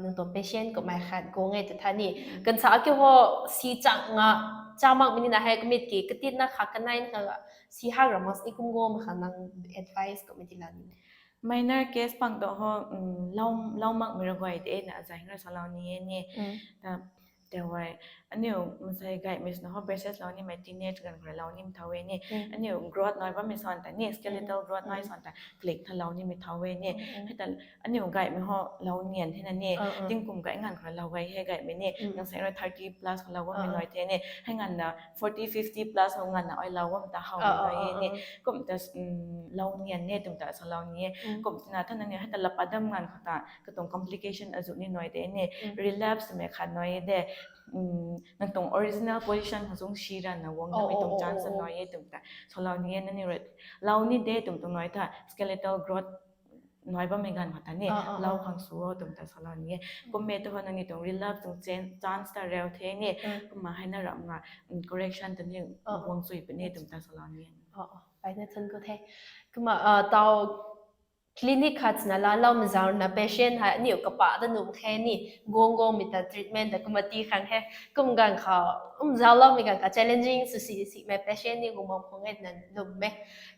nang tuang patient kummei khat guang e tu tha ni. Kan sa ki ho si chang nga cha mak mei ni na hei kumit ki katit na kha kanai na kha si hak ram mas ni kum guang ma kha nang advice kummei ti la ni. Minor case pang tu ho lau makmei ra guay de na azai ra salou ni e ni. Tawai aniu masai gaymei sna ho braces lou nimei teenage ganv khou rui lou nim thau e ni. Aniu growth nai bammei san ta ni, skeletal growth nai san ta click tha lou nimei thau e ni. Hei ta aniu gaymei ho lou nian thena ni, tingkum gay nganv khou rui lou gay he gaymei ni, nang sei rui thirty plus khou lou bammei nai the ni, hei nganvna forty fifty plus khou nganvna ai lou bam ta how nai e ni. Kum ta lou nian ni twm ta salou ni e. Kum tina thana ni hei ta lapadam nganv khou ta katuang complication azu ni nai de ni, relapse mei khat nai de. Nang tuang original position khou zung si ranna guang namei tuang chance nai e twm ta salou ni e. Nani rui lou ni de twm tuang nai tha skeletal growth nai bammei ganv khou ta ni lou khang sw o twm ta salou ni e. Kummei tu ho nangni tuang relapse tuang chance ta rau the ni, kumna hei na ramna correction ta ni guang chui puni twm ta salou ni e. Pai na thun ko the. Kumna tau clinic khat na la lou mzau na patient hei aniu kapa da num khe ni, guang guangmei ta treatment ta kumna ti khang he. Kum ganv khou um zauloumei ganv kha challenging sw si simei patient ni guang bam khang e na lum e.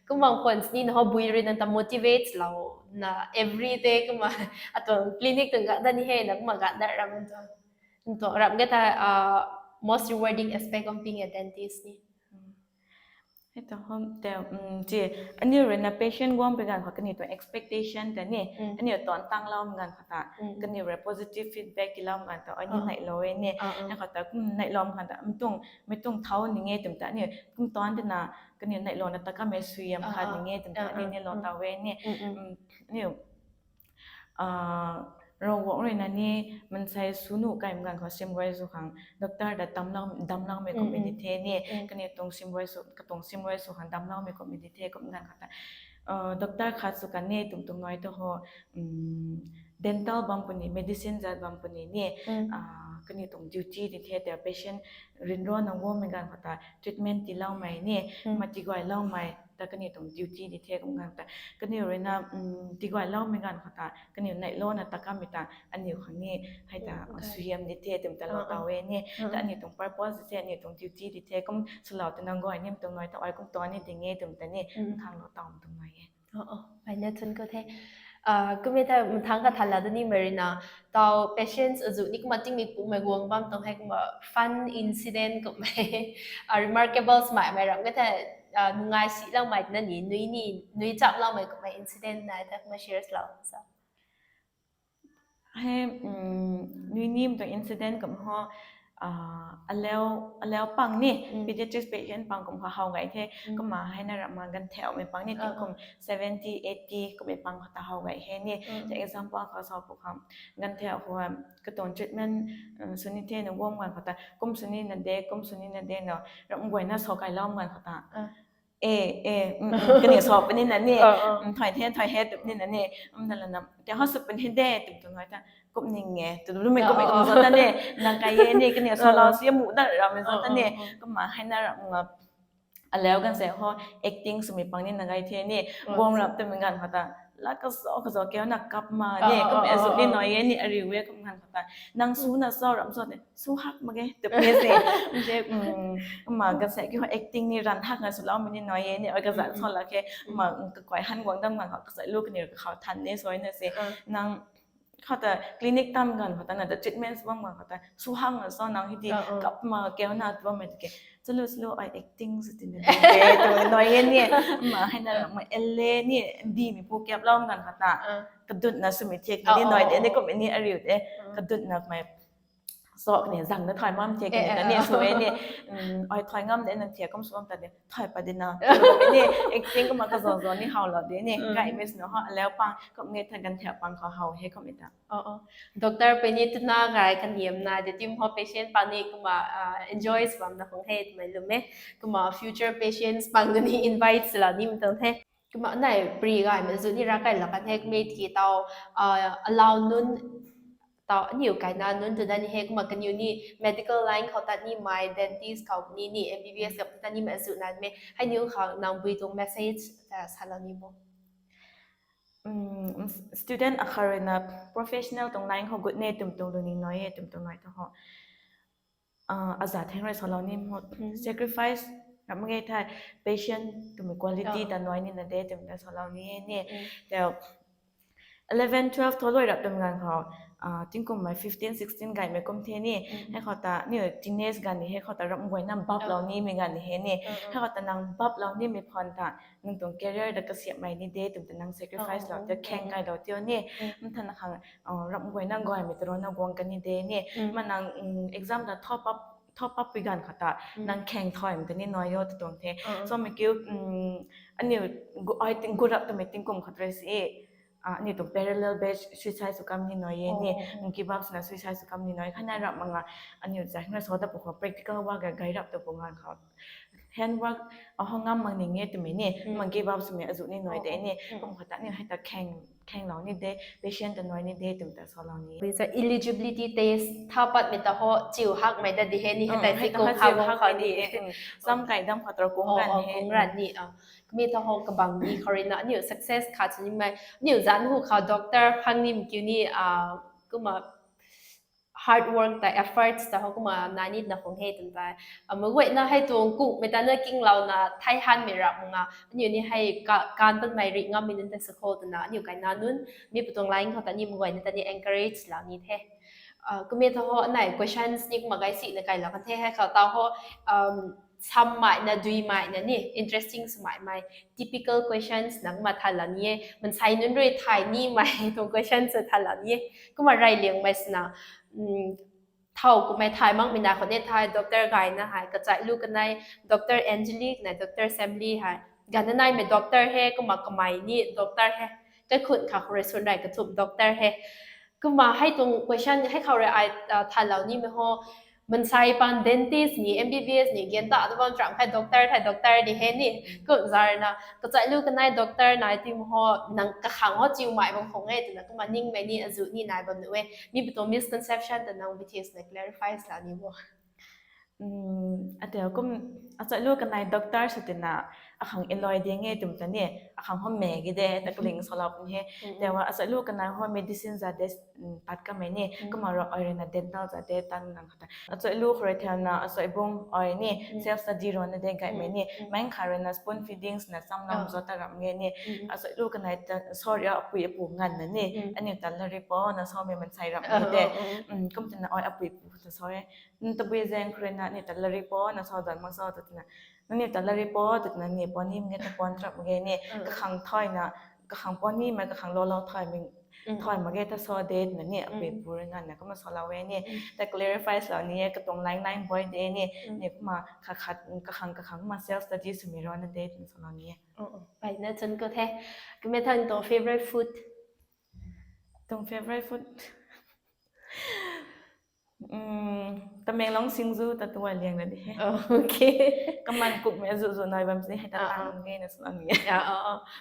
Kum bam khwan ni na ho bui rui nang ta motivate lou na every day kumna atuang clinic tuang ga da ni he na kumna ga da ram tu. Ntu ram ge ta most rewarding aspect of being a dentist ni. Hei ta hom te chi aniu rui na patient guang pi ganv khou kaniw tuang expectation ta ni, aniu tuang tangloumei ganv khou ta kaniw rui positive feedback tiiloumei ganv ta aniu neihlou e ni. Hei khou ta kum neihlou ganv ta mei tuang thau ning e twm ta aniu kum tuang tina kaniw neihlouna ta kamei suiam khat ning e twm ta aniu neilou ta e ni. Aniu Ravguangc rui na ni mansei sw nuh kaimei ganv khou sim guay sw khang doctor ta damloumei kummei di the ni, kaniw tuang katuang sim guay sw khang damloumei kummei di the kum ganv khou ta doctor khat sw kan ni twm tuang nai tu ho dental bam puni, medicine zat bam puni ni, kaniw tuang duty di the ta patient rinro na guangmei ganv khou ta treatment tiiloumei ni, ma tiguayloumei ta kaniw tuang duty di the kum ganv ta kaniw rui na tiguayloumei ganv khou ta kaniw neihlouna ta kamei ta aniw khang ni hei ta suiam di the twm ta lou ta e ni. Ta aniw tuang purpose di the, aniw tuang duty di the kum swlou twna guay nim tuang nai ta ai kum tuang ni ding e twm ta ni khang lou ta tuang nai e. Pai na thun ko the. Kummei ta mathang kha thala da nimei rui na tau patients azu ni kumna tingmei pumei guang bam tuang hei kumna fun incident kummei remarkable smaimei ram ka the nungai siloumei na ni nui ni nui chaploumei kummei incident na ta kumna share lou sa. Hei nui nim tuang incident kum ho aleu pang ni pediatric patient pang kum khou how gay the. Kumna hei na ramna ganvthauhmei pang ni tingkum seventy eighty kummei pang khou ta how gay he ni. Example khou sa pu khang ganvthauh khou katuang treatment sw ni the na guang ganv khou ta kum sw ni na de kum sw ni na de na ram guayna sa kailou ganv khou ta e e kaniw sa puni na ni thai the thai he twm ni na ni na lana tei ho sw puni de twm tuang nai ta kum ning e twmei kummei kum sa ta ni nang kai e ni kaniw salou si mu da ramei sa ta ni kumna hei na ramna aleu ganv se ho acting swmei pang ni na gay the ni guang rap twmei ganv khou ta la kazo kazo keu na kap ma ni kummei azu ni nai e ni ariu e kum ganv khou ta nang sw na sa ram sa ni sw hak mak ge twmei se kumna ganv se ki ho acting ni ran hak na swloumei ni nai e ni ai kazat sa lak khe kumna kakai han guang dam ganv khou kasai lu kaniw kakhou than ni sw na se nang khou ta clinic tam ganv khou ta na ta treatment bam ganv khou ta sw hak na sa nang hei di kap ma keu na tu bammei ta ke Chalo chalo, ai acting sw tina de, tu nai e ni. Ma hei na ma ele ni, di mi pu kap lam gan khat na. Kadutna swmei thiak ni nai de ni, kum ni ariu de. Kadutna mei sok ni zang na thai mam thiak ni ta ni sw e ni. Ai thai ngam de na thiak kum sw ngam ta de. Thai pa de na. Ni acting kum ka zon zon ni how lo de ni. Kai mis no ha leu pang kum ni tha gan thiak pang khou how he kum ni ta. Doctor pei ni tuna gay kaniam na de tim ho patient pa ni kumna enjoy swam na hung he twmei lum e. Kumna future patients pang ni invite sw la ni mtang the. Kumna nai pri gay ma zu ni ra kai la kan he kme ti tau alau nunc tau aniu kaina nunc tu na ni he kumna kaniw ni medical line khou tat ni mai dentist khou ni ni M B B S khou tat ni mai zu na me hei niw khou nang bui tuang message sa la ni bo. Student akhat rui na professional tuang line khou gut ne twmei tuang lungning nai e twmei tuang nai ta ho. Aza theng rui salou ni mo sacrifice ram ge thai patient twmei quality ta nai ni na de twmei ta salou ni e ni. Tei eleven, twelve tho loi rap twmei ganv khou tingkum mei fifteen, sixteen gaymei kum the ni. Hei khou ta niw teenage ganv ni hei khou ta ram guayna bap lou nimei ganv ni he ni. Hei khou ta nang bap lou nimei phon ta nang tuang career ta kasiamhmei ni de twmei ta nang sacrifice lou tio, kheng kai lou tio ni. Mthan khang ram guayna gaymei ta rui na guang kan ni de ni. Ma nang exam ta tho pap pui ganv khou ta nang kheng thoimei ta ni nai o ta tuang the. Samei kiu aniu gu rap twmei tingkum khat rui si aniu tuang parallel batch suicide sw kam ni nai e ni. Give up swna suicide sw kam ni nai khatna rap mak nga aniu zai na so ta pu khou practical work ga gay rap ta pu ganv khou hand work aho ngam mak ni nge twmei ni mang give up swmei azu ni nai de ni. Kum khou ta aniu hei ta kheng khenglou ni de, patient ta nai ni de twmei ta salou ni. Eligibility test tha patmei ta ho chiu hakmei ta di he ni, hei ta si kum hak khou ni. Sam kai dam khou ta kum ran he. Kum ran ni. Kami ta ho kabang ni khou rui na aniu success khat sw nimei aniu zanc hu khou doctor phang nim kiu ni kumna hard work ta efforts ta ho kumna nai ni na khung he twmei ta. Ama guayna hei tuang kukmei ta na kinglouna thei hanmei rap nga aniu ni hei kan patmei ri ngammei nunc ta sa khou twna aniu kaina nunc mi pu tuang line khou ta ni ma guayna ta ni encourage lou ni the. Kami ta ho nai questions ni kumna gay si na kai lou kan the hei khou ta ho sammei na duimei na ni interesting swmei mei typical questions nang kumna tha la ni e. Mansei nunc rui thay nimei tuang questions tha la ni e. Kumna rey liangmei swna thau kummei thay makmei na khou ne thai doctor gayna hei kachai lu kanei doctor Angelic na doctor Assembly hei ganv naimei doctor he kumna kamei ni doctor he kaikhun kha khou rui swn rey kathumh doctor he. Kumna hei tuang question hei khou rui ai tha lou nimei ho mansei pan dentist ni M B B S ni gan ta tu bam cham khai doctor thei doctor di he ni. Kum zar na kachai lu kanei doctor nai ti ho nang kakhang ho chiumei bam khou nge twna kumna ningmei ni azu ni nai bam nu e. Mi pu tuang misconception ta nang bithis na clarify sla ni bo. Ate kum achai lu kanei doctor sw tina akhang eloi di nge twmei ta ni akhang hom me gi de ta kaling salou pun he. Tewa achai lu kanei ho medicine za de tat kamei ni kumna ro ai rui na dental za de tan nang khata achai lu khou rui thauna achai bung ai ni self study rui na de gaymei ni meng kha rui na spoon feedings na samlam zo ta ram nge ni achai lu kanei ta sorry apui apu nganv na ni aniu ta lari po na somei mansei ram nge de. Kum tina ai apui pu ta sorry tabui zaeng khou rui na ni ta lari po na so dan mak so ta tina nangniw ta lari po twna ni pon ni mge ta pon trap mge ni kakhang thoina kakhang pon ni mei kakhang lolo thoi mei thoi mak ge ta so de twna ni apui pu rui nganvna kumna salou e ni. Ta clarify salou ni e katuang line line boy de ni ni kumna khat khat kakhang kakhang kumna self study swmei rana de twna salou ni e. Pai na chun ko the. Kame thang tuang favorite food? Tuang favorite food Tamenglong singju ta tuai liang na di he. Kaman kukmei azu zu nai bam si hei ta tang ge na salou ni e.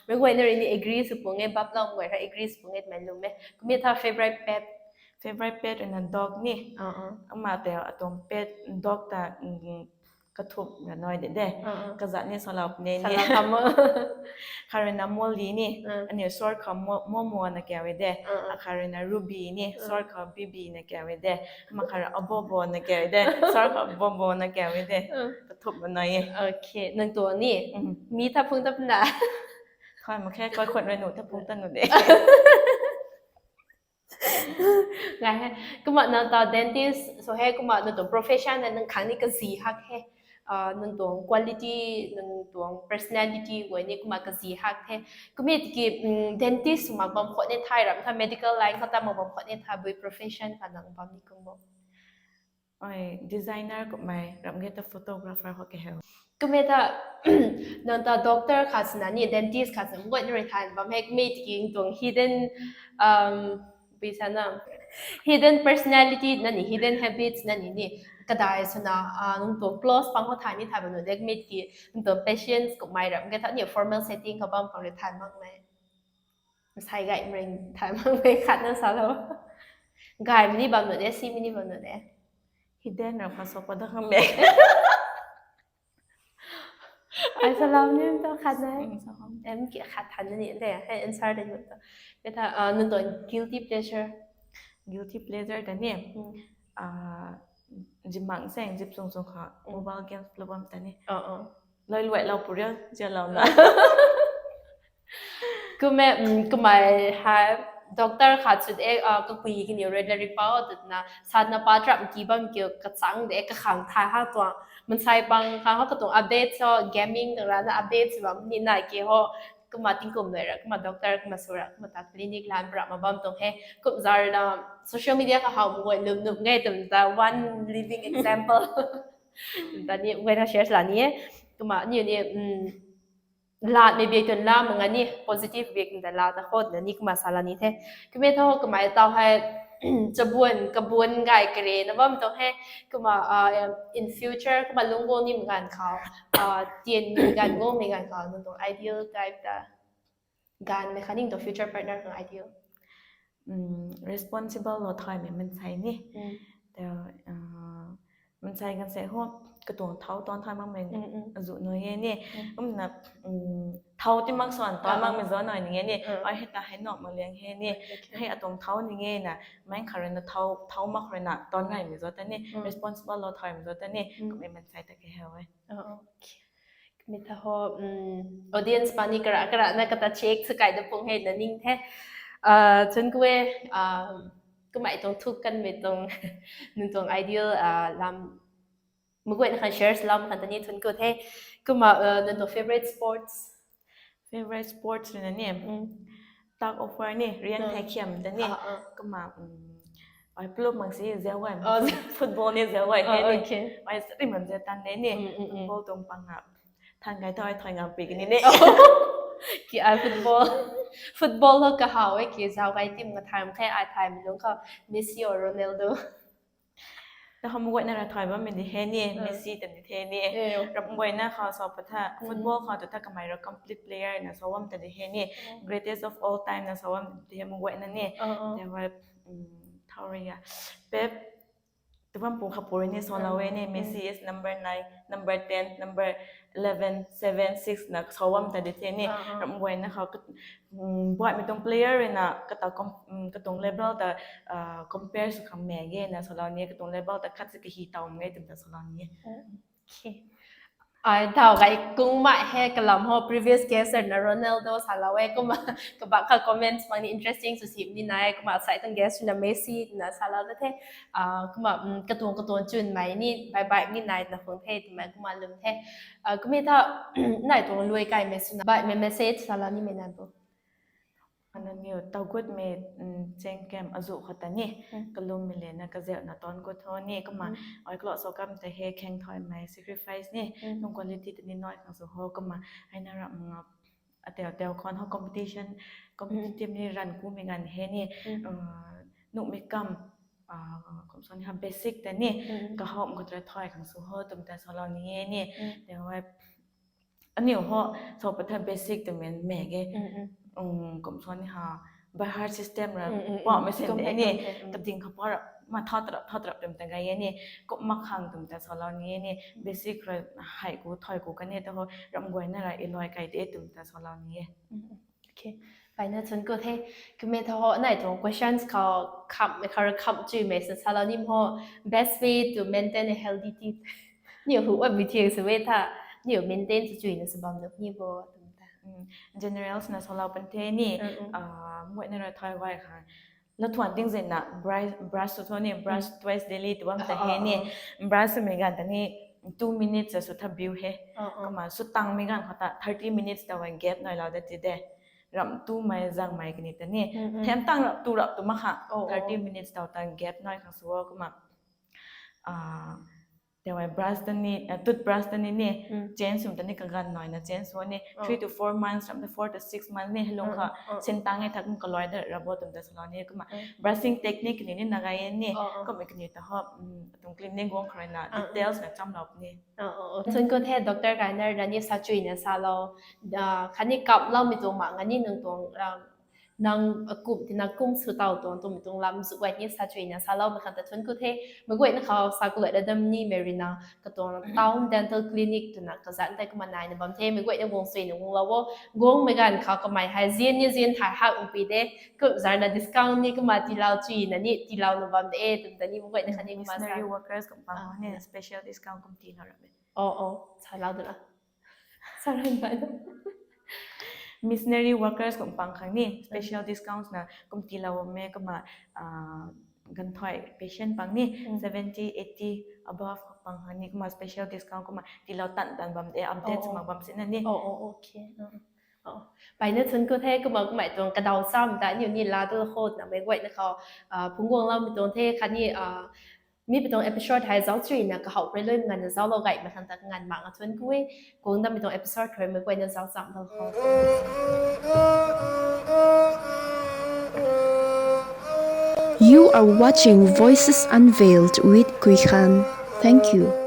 Mei guay na rui ni agree sw pung e, bap lou guay rui agree sw pung e twmei lum e. Kami tha favorite pet? Favorite pet rui na dog ni. Ama tei atuang pet dog ta kathumh ra nai de de. Kazat ni salou pune ni. Kha rui na Molly ni. Aniu short khou Momo na kiu e de. Kha rui na Ruby ni. Short khou Bibi na kiu e de. Ma kha rui Abobo na kiu e de. Short khou Bobo na kiu e de. Kathumh ra nai e. Nang tuang ni mi tha phung ta puna? Kha ma khe koi khun rui nu tha phung ta nu de. Ngai he. Kumna nang ta dentist sw he kumna nang tuang profession na nang khang ni kazi hak he? Nang tuang quality, nang tuang personality guay ni kumna kazi hak the. Kumna tiki dentist mak bam khou ni thay ram kha, medical line khou ta mak bam khou ni thay, bui profession kha nang bam ni kum bo? Ai, designer kummei ram ge ta photographer ho ke he. Kumna ta nang ta doctor kha sina ni, dentist kha sina, mgoi ni rui thay bam he. Kumna tiki nang tuang hidden, um, bisa na, hidden personality na ni, hidden habits na ni ni, kadai suna, ah, nang tuang close pang ho thay ni thay bam nu de. Kumna tiki nang tuang patience kummei ram ge ta ni, formal setting kha bam pang rui thay makmei, sai gay mring thay makmei khat na sa lo. Gay mini bam nu de, si mini bam nu de. Hidden ram kha so pa da khang de. Ai sa lam ni ta khat na. Em ki khat than ni de. Hai answer de ta. Beta, ah, nang tuang guilty pleasure. Guilty pleasure ta ni. Ah, jimang seng jip sung sung kha mobile games lou bam ta ni. Oh, oh. Loi luai lou puria jia lou na. Kumna, um, kumna hai doctor khat sut e, ah, kapui kini rui lari pau tut na, sat na pa trap ki bam ki kachang de, kakhang thai ha tuang, mansei pang khang ha katuang update so, gaming tuang rana update bam ni na ke ho, kumna tingkum nai ra, kumna doctor, kumna sura, kumna ta clinic lan pra ma bam tuang he, kum zar na social media kha hau mgoi lum lum ngai tum ta one living example. Ta ni mgoi na share la ni e, kumna ni ni, um, lat mei biak tun la manga ni, positive biak tun la ta khot na ni kumna sa la ni the. Kumna tho kumna tau hai chabuan kabuan gay kare na bam tuang he. Kumna, ah, in future kumna lungc guang ni mei ganv khou, ah, tian mei ganv guang mei ganv khou nang tuang ideal type ta ganv mei kha ning tuang future partner khang ideal. Responsible lou thaymei mansei ni. Ta, ah, mansei ganv se ho katuang thau ton thay makmei azu nai e ni. Kumna, um, thau ti mak swan ton makmei zo nai ni e ni. Ai hei ta hei nok mak liang he ni. Hei atuang thau ni e na, mei kha rui na thau, thau mak rui na ton ngaimei zo ta ni. Responsible lou thaymei zo ta ni. Kumna mansei ta ke he e. Kumna tho, um, audience pa ni kara kara na kata check sa kai da pung he na ning the. Ah, chun kwe, ah, kumna tuang thuk kanmei tuang, nang tuang ideal, ah, lam, mgoi na khan shares lam khan ta ni chun kwe the. Kumna, ah, nang tuang favorite sports? Favorite sports rui na ni. Tug of war ni, riang thai khiam ta ni. Kumna, um, ai plum mang si zau gay. Football ni zau gay he ni. Ai sari man zau tan de ni. Football tuang pang a. Than gay thoi thoi ngam pi ni ni. Ki ai football. Football ho kahaw e ki zau gay team nga thaymei khe ai thaymei lung khou Messi or Ronaldo. Ta hom guayna ra thay bammei di he ni, Messi ta ni the ni. Ram guayna khou sa patha, football khou tu tha kamei ra complete player na sa bam ta di he ni. Greatest of all time na sa bam ta di he mguayna ni. Te hoi, um, thau rui ya. Pep, tu bam pu kha pu rui ni sa lou e ni. Messi is number nine, number ten, number eleven, seven, six na sa bam ta di the ni. Ram guayna khou, um, buaimei tuang player rui na kata com-, um, katuang level ta, ah, compare sw khang mei ge na sa lou ni, katuang level ta khat si kahi taw mei tum ta sa lou ni. Ai thau gay kung mai he kalam ho previous guest na Ronaldo sa lou e kumna kabak kha comments mang ni interesting sw sim ni nai kumna sai tuang guest na Messi na sa lou na the, ah, kumna, um, katuang katuang chwn mai ni bye bye ni nai na khung the twmei kumna lum the. Ah, kumna tha nai tuang luai kai mei swna baihmei message sa lou ni mei nai bo. Ana niw tau gut mei, um, cheng kem azu khou ta ni, kalum mei le na kazeu na ton gut tho ni, kumna ai klo so kam ta he kheng thoi mei sacrifice ni, nung quality ta ni nai khang sw ho, kumna ai na ram nga, ateu ateu khon ho competition, competitive ni ran ku mei ganv he ni, uh, nuhmei kam, ah, kum sa ni ha basic ta ni, kahom khou tra thoi khang sw ho, tum ta sa lou ni e ni, te hoi, aniu ho, sa patha basic twmei mei ge. Um, kum sa ni ha, by heart system ra, pa mei sen de ni, kading khou pa ra, ma tha trap, tha trap tum ta gay e ni, kum mak khang tum ta sa lou ni e ni, basic ra, hei ku, thoi ku kan e ta ho, ram guayna ra, iloi kai de tum ta sa lou ni e. Baina chun ku the, kumna tha ho, nai tuang questions khou, khammei khou ra kham chuimei sa sa lou ni ho, best way to maintain a healthy teeth. Niw hu a bi thiang sw e tha, niw maintain sw chuina sw bam nuh ni bo, tum ta. Generals na sa lou pan the ni, ah, mguayna ra thoi guay kha. Lathuan ting zin na brush, brush sw tho ni, brush twice daily tu bam ta he ni, brush mei ganv ta ni, two minutes a sw tha biu he. Kumna sw tangmei ganv khou ta thirty minutes ta gap nailou da ti de. Ramh tumei zangmei kani ta ni. Them tang rap tu rap tu mak kha. Thirty minutes tau ta gap nai khang sw o kumna. Tei brush ta ni, toothbrush ta ni ni, change swm ta ni kaganv naina change sw ni, three to four months, ramh ta four to six months ni, helung kha, sin tang e tha kum kaloi da rabo twm ta salou ni, kumna, brushing technique kani ni na gay ni, kumna kani ta ho, atuang clinic guang khou rui na, details na chamlou ni. Thun ku the doctor kainer na ni sa chuina salou, khatni kaploumei tuang mak nga ni nang tuang, nang kum tina kum sw tau tuang twmei tuang lam zu guay ni sa chuina saloumei khang ta thun ku the. Meic guayna khou sa kulai da dam ni mei rui na katuang town dental clinic twna kazanc tei kumna naina bam the. Meic guayna guang suina guanglou o. Guangmei ganv khou kamei hei zian ni zian thay hak umpi de. Kum zarna discount ni kumna tiilou chuina ni tiilouna bam de e twm ta ni meic guayna khatni kumna sa. Missionary workers kum pang ni special discount kum tiilou ra me. Salou duna. Missionary workers kum pang khang ni special discounts na kum tiilou me kumna, ganvthuay patient pang ni seventy, eighty above pang khang ni kumna special discount kumna tiilou tan tan bam de, update sw mak bam sina ni. Peyna thun ku the kumna kummei tuang kadaw cham ta aniu ni laa tu khou twna meic guayna khou phungc guangloumei tuang the khatni mi pui tuang episode hei zauc chuina kahow prei lui nganvna zauclou gaymei khang ta nganv mak nga thun ku e. Guang dammei tuang episode khou meic guayna zauc cham dau khou. You are watching Voices Unveiled with Kuikhan. Thank you.